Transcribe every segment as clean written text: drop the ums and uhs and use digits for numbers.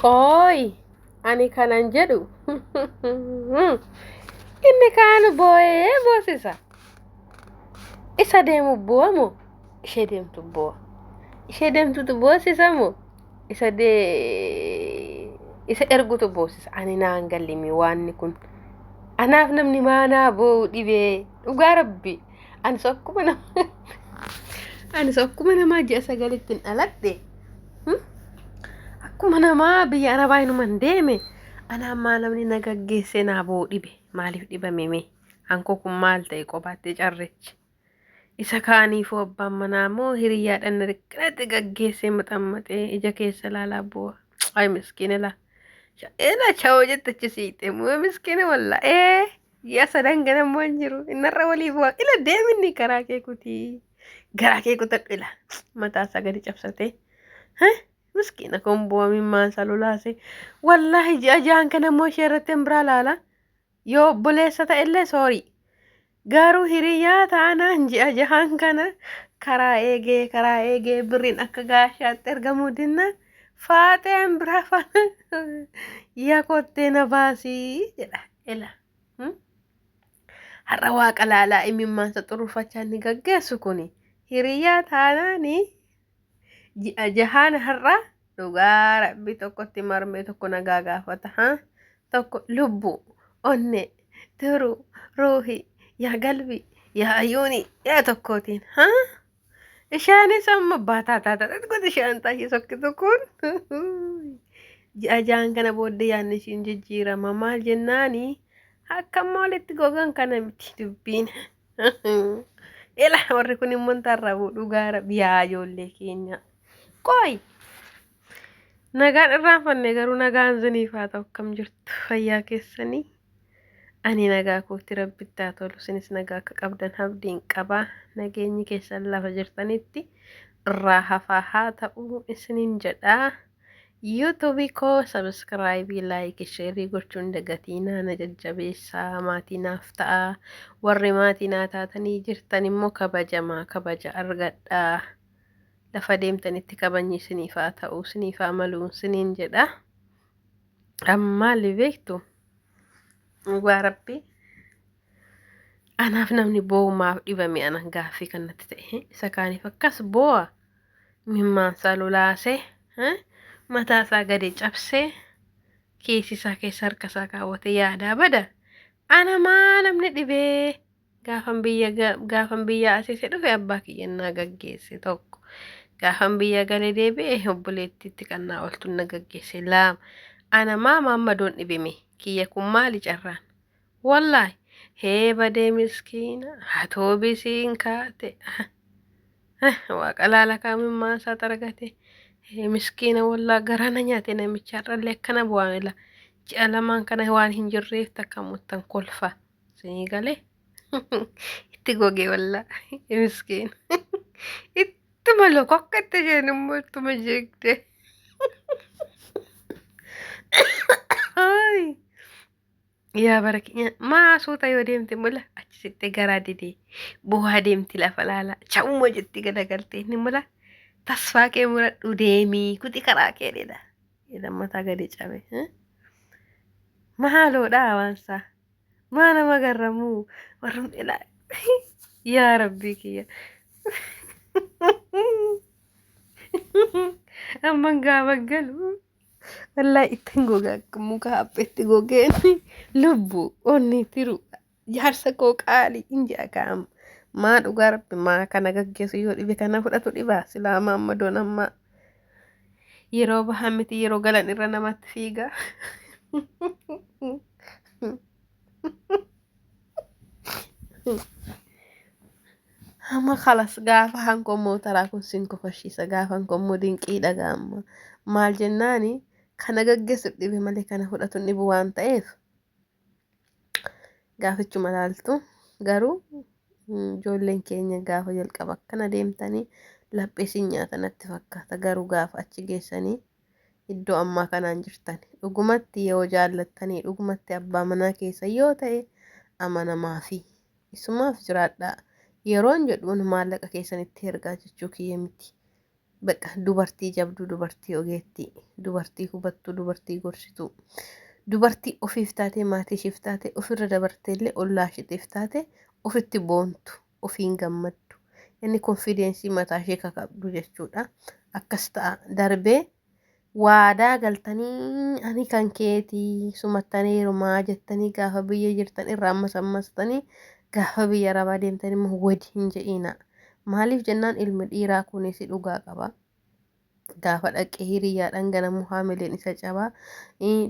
Qooyi ani kanan jedhu inni kaan boo'ee boosisa. Isa deemu boo'a moo ishee deemtu boo'a? Ishee deemtutu boosisa moo isa dee isa ergutu boosisa? Ani naan gallimi waanni kun. Anaaf namni maanaa boo'u dhibee dhugaa rabbi. Anis akkuma nama anis akkuma namaa ji'a sagalitti hin dhaladhe. Akkuma namaa biyya arabaa inuman deeme. Ana ammaa namni na gaggeessee naa boo'u dhibe. Maaliif dhibame mee? Hankoo kun maal ta'e qobaatti carrechi. Isa kaaniifuu abbaan manaa immoo hiriyyaadhaan na akkanatti gaggeessee maxammaxee ija keessa ilaalaa boo'a. Ay miskiina laa. Ela chawoo jette achi siixee moo miskiina wallaa. Ee ji'a sadan kana immoo hin jiru. Innarra waliif waa ila deeminni karaa kee kutii. Garaa kee kutadhu ila. Mataa isaa gadi cabsatee. Miskiina kun bu'aa mimmaan isaa lolaase. Wallaahi ji'a ja'an kana immoo ishee irratti hin biraa laala. Yoo obboleessa ta'ellee soorii. Garuu hiriyaa taanaan ji'a jahan kana karaa eegee karaa eegee birriin akka gaashaatti ergamuu dinnaan faaxeen biraa faana yaa kottee na baasii jedha ela. Har'a waaqa laalaa imimmaansa xurufachaa inni gaggeessu kuni hiriyaa taanaani Ji'a jahaan har'a dhugaa rabbi tokkotti marmee tokko nagaa gaafata ha tokko lubbu onne tiru ruuhi yaa galbi yaa ayuuni yaa tokkootiin ha isheenis amma baataa taata godhi isheen taashii sokkitu kun ji'a jahaan kana booddee yaadni ishiin jijjiirama maal jennaani akka amma walitti gogan kana miti dubbiin. Ela warri kun immoo hin tarrabu dhugaa rabbi yaa ijoollee keenya. Qoy nagaan irraanfanne garuu nagaan ziniif haa ta'u akkam jirtu fayyaa keessanii. Ani nagaa kootti rabbitti haa tolu isinis nagaa akka qabdan abdiin qaba nageenyi keessan lafa jirtanitti irraa hafaa haa ta'u isiniin jedha. YouTube koo subscribe like share gochuun dagatiinaa na jajjabeessaa maatii naaf ta'a warri maatii naa taatanii jirtan immoo kabajamaa kabaja argadhaa lafa deemtanitti kabajni isiniif haa ta'u isiniif haa malu isiniin jedha ammaali beektu dhugaa rabbi anaaf namni boo'umaaf dhibame ana gaaffii kan natti ta'e isa kaaniif akkas boo'a. Mimmaansaa lolaasee mataa isaa gadi cabsee kiisii isaa keessa harka isaa kaawwatee yaadaa bada. Ana maa namni dhibee gaafan biyya gaafan biyya asiisee dhufe abbaa kiyyannaa gaggeesse tokko. Gaafan biyya galee deebi'e obboleettiitti kan naa oltu na gaggeesse lama. Ana maa maammadoon dhibime kiyya kun maali carraan? Wallaahi hee badee miskiina hatoo bisiin kaate. Waaqa laala kaamimmaa isaa xaragate. Miskiina wallaa garaa na nyaate namicha har'allee akkana bu'aan ila ji'a lamaan kana waan hin jirreef takka muttan kolfa sinii galee itti gogee wallaa miskiina ittuma lokokka itti isheen immoo ittuma jeegde. Yaa bara keenya maa suuta yoo deemte mula achi sittee garaa didee bu'aa deemti lafa laala cha'uma jetti galagaltee inni mula tasfaa kee muradhu deemii kuti karaa kee dheedha. Lammataa gadi cabe. Maaloodha waansaa maa nama garramuu warrumti ilaa yaa rabbii kiyya. Amman gaafa galu. Wallaahi ittiin goga akka muka hapheetti gogeen lubbu onnee tiru jaarsa koo qaalii hin jedha kaa'ama. Maa dhugaa rabbi maa kana gaggeessu yoo dhibe kana fudhatu dhibaa silaa maammadoon ammaa yeroo bahan miti yeroo galan irra namatti fiiga. Amma kalas gaafa hankoo mootaraa kun sin kofashiisa gaafa hankoo immoo dinqii dhaga'ama. Maal jennaani kana gaggeessu dhibe malee kana fudhatu hin dhibu waan ta'eef gaafichuma laaltu garuu ijoolleen keenya gaafa jalqaba akkana deemtanii laphee sin nyaata natti fakkaata garuu gaafa achi geessanii iddoo ammaa kanaan jirtan dhugumatti yoo jaallattanii dhugumatti abbaa manaa keessa yoo ta'e amanamaa fi Isumaaf jiraadhaa. Yeroon jedhuun maallaqa keessan itti ergaa jechuu kiyya miti. Baqa dubartii jabduu, dubartii ogeettii, dubartii hubattuu, dubartii gorsituu, dubartii ofiif taatee, maatii ishiif taatee, ofirra dabartee illee ollaa isheetiif taate, ofitti boontu, ofiin gammaddu. Inni confidence mataa ishee kakabdu jechuudha. Akkas ta'a darbee waadaa galtanii ani kan keetii sumattaniirumaa jettanii gaafa biyya jirtan irraa ammas ammastanii gaafa biyya arabaa deemtan immoo wadi hin je'ina. Maaliif jennaan ilmi dhiiraa kunis dhugaa qaba. Gaafa dhaqee hiriyyaadhaan ganamu haamileen isa cabaa.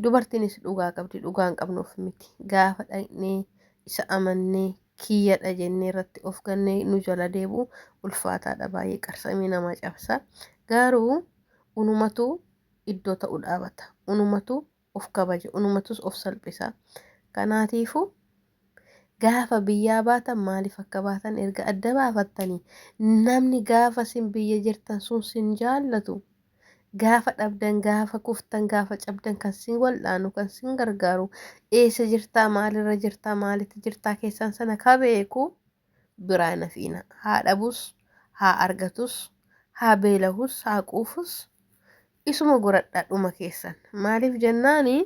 Dubartiinis dhugaa qabdi, dhugaa hin qabnuuf miti. Gaafa dhaqnee isa amannee kiyyadha jennee irratti of gannee nu jala deebi'u ulfaataadha, baay'ee qarsamii nama cabsa. Garuu unumatu iddoo ta'u dhaabata. Unumatu of kabaja. Unumatus of salphisa. Kanaatiifuu gaafa biyyaa baatan maaliif akka baatan erga adda baafattanii, namni gaafa sin biyya jirtan sun sin jaallatu, gaafa dhabdan, gaafa kuftan, gaafa cabdan kan sin wal'aanu, kan sin gargaaru, eessa jirtaa, maalirra jirtaa, maalitti jirtaa keessan sana ka beeku biraa nafiina. Haa dhabus, haa argatus, haa beelahus, haa quufus, isuma goradhaa dhuma keessan. Maaliif jennaani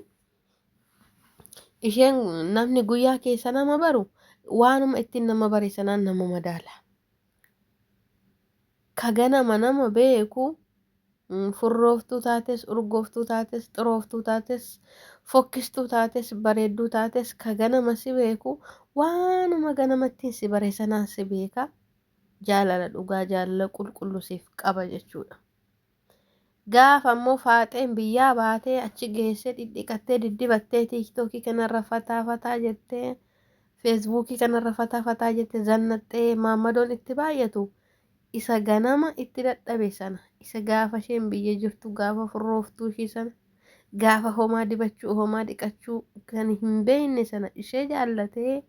isheen namni guyyaa keessa nama baru waanuma ittiin nama bare sanaan nama madaala. Ka ganama nama beeku furrooftuu taates, urgooftuu taates, xirooftuu taates, fokkistuu taates, bareedduu taates, ka ganama si beeku waanuma ganama ittiin si bare sanaan si beeka. Jaalala dhugaa, jaalala qulqulluu siif qaba jechuudha. Gaafa immoo faaxeen biyyaa baatee achi geessee dhidhiqattee diddibattee TikTokii kanarra fataa fataa jettee, Facebookii kanarra fataa fataa jettee zannaxxee maammadoon itti baay'atu, isa ganama itti dadhabe sana, isa gaafa isheen biyya jirtu, gaafa furrooftuu ishii sana, gaafa homaa dibachuu homaa dhiqachuu kan hin beekne sana ishee jaallatee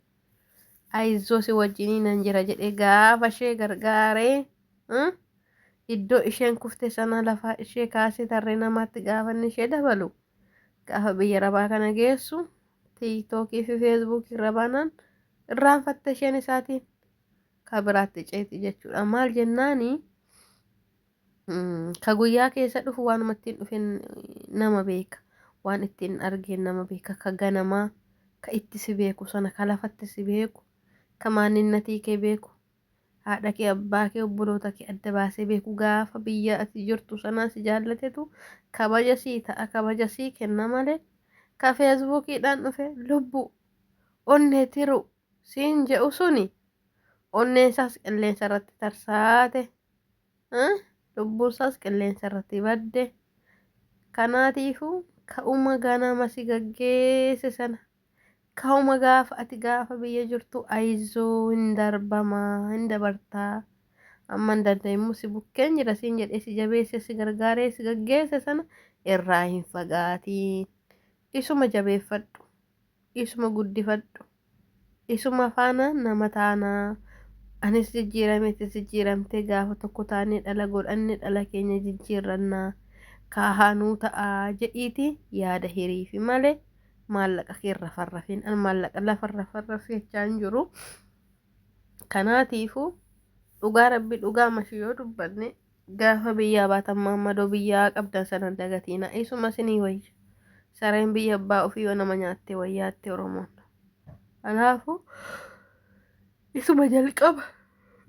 ayizoo si wajjinii nan jira jedhee gaafa ishee gargaaree iddoo isheen kufte sana lafaa ishee kaasee tarree namaatti gaafa inni ishee dabalu, gaafa biyya rabaa kana geessu TikTokii fi Facebookii irra baanaan irraanfatte isheen isaatiin ka biraatti ceeti jechuudha. Maal jennaani ka guyyaa keessa dhufu waanuma ittiin dhufen nama beeka. Waan ittiin argeen nama beeka. Ka ganamaa ka itti si beeku sana, ka lafatti si beeku, ka maaninnatii kee beeku, haadha kee, abbaa kee, obboloota kee adda baasee beeku, gaafa biyya ati jirtu sanaa si jaallatetu kabaja sii ta'a, kabaja sii kenna malee ka Facebookiidhaan dhufe lubbu onnee tiru siin jedhu suni onneen isaas qilleensa irratti tarsaate, lubbuun isaas qilleensa irratti badde. Kanaatiifuu ka'uma ganama si gaggeesse sana, ka'uma gaafa ati gaafa biyya jirtu ayizoo hin darbamaa, hin dabartaa, amma hin danda'immu si bukkeen jira siin jedhee si jabeesse, si gargaaree si gaggeesse sana irraa hin fagaatiin. Isuma jabeeffadhu, isuma guddifadhu, isuma faana nama taanaa. Anis jijjiirame, atis jijjiiramtee, gaafa tokko taanee dhala godhanne dhala keenya jijjiirrannaa kaahaanuu ta'aa jedhiiti yaada hiriifi malee maallaqa kee irra farrafin. An maallaqa lafarra farrafechaa hin jiru. Kanaatiifu dhugaa rabbi, dhugaa mashi yoo dubbanne, gaafa biyyaa baatan maammadoo biyyaa qabdan sana dagatiina, isuma sinii wayya. Sareen biyya abbaa ofii yoo nama nyaatte wayyaatti Oromoon. Kanaafuu isuma jalqaba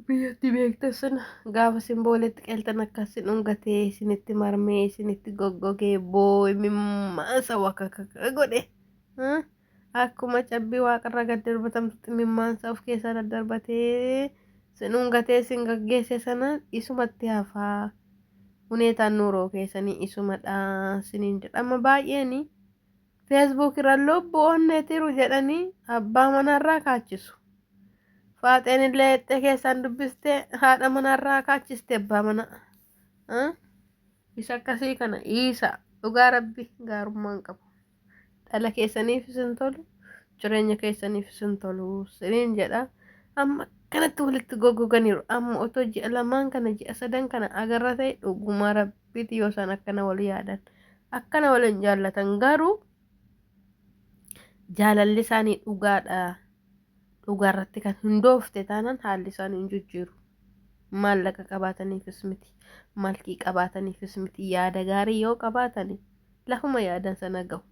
biyyatti beektan sana gaafa isin booletti qeeltan akkas isin dhungatee, isinitti marmee, isinitti goggogee, boo'e, mimmaansa wakakaka godhe, akkuma cabbii waaqarra gad darbatamtutti mimmaansa of keessaa daddarbatee isin dhungatee isin gaggeesse sana isumatti hafaa. Huneetaan nuuroo keessanii isumadha isiniin jedhama. Baay'een Facebook irra lubbu onnee tiru jedhanii abbaa manaarraa kaachisu. Faaxeen illee hexxee keessaan dubbistee haadha manaarraa kaachiste abbaa manaa. Isa akkasii kana dhiisa, dhugaa rabbi gaarummaan qabu. Dhala keessaniif isin tolu, jireenya keessaniif isin tolu siniin jedha. Amma akkanatti walitti goggoganiiru. Amma otoo ji'a 2n kana, ji'a 3n kana agarra ta'e, dhuguma rabbiiti yoo isaan akkana wal yaadan, akkana waliin jaallatan, garuu jaalalli isaanii dhugaadha. Dhugaa irratti kan hundoofte taanaan haalli isaanii hin jijjiiru. Maallaqa qabaataniifis miti, malkii qabaataniifis miti, yaada gaarii yoo qabaatani lafuma yaadan sana gahu.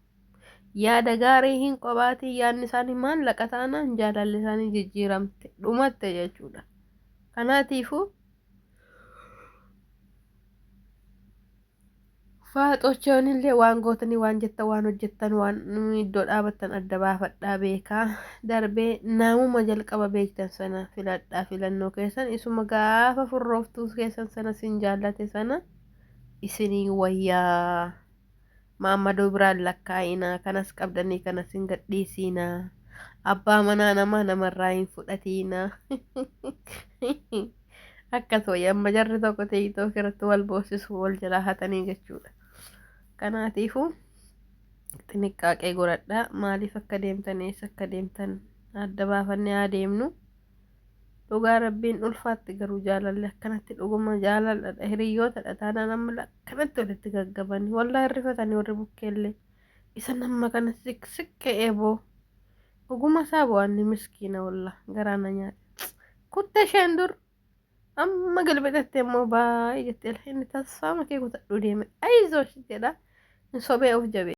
Yaada gaarii hin qabaatiin yaadni isaanii maallaqa taanaan jaalalli isaanii jijjiiramte dhumatte jechuudha. Kanaatiifuu Faaxochoonillee waan gootanii waan jettan waan hojjettan waan iddoo dhaabattan adda baafadhaa beekaa darbee namuma jalqaba beektan sana filadhaa filannoo keessan isuma gaafa furrooftuu keessan sana sin jaallate sana isinii wayyaa maammadoo biraan lakkaa'inaa kanas qabdanii kanas hin gadhiisiinaa abbaa manaa namaa namarraa hin fudhatiinaa. Akkas wayya amma jarri tokko TikTok irratti wal boosisu wal jalaa hatanii jechuudha. Kanaatiifuu xiniqqaaqee godhadhaa maaliif akka deemtan eessa akka deemtan adda baafannee haa deemnu. Dhugaa rabbiin ulfaatti garuu jaalalli akkanatti dhuguma jaalalladha hiriyyootadha taanaan amma akkanatti walitti gaggabanii wallaahi rifatanii warri bukkeellee isa nama kana siqsiqqee eeboo dhuguma isaa bo'anni miskiina wallah garaa na nyaate. Kutte isheen dur amma galbexatte immoo baay'ee jettee inni tasfaama kee kutadhuu deeme ayizoosh jedha hin sobee of jabe.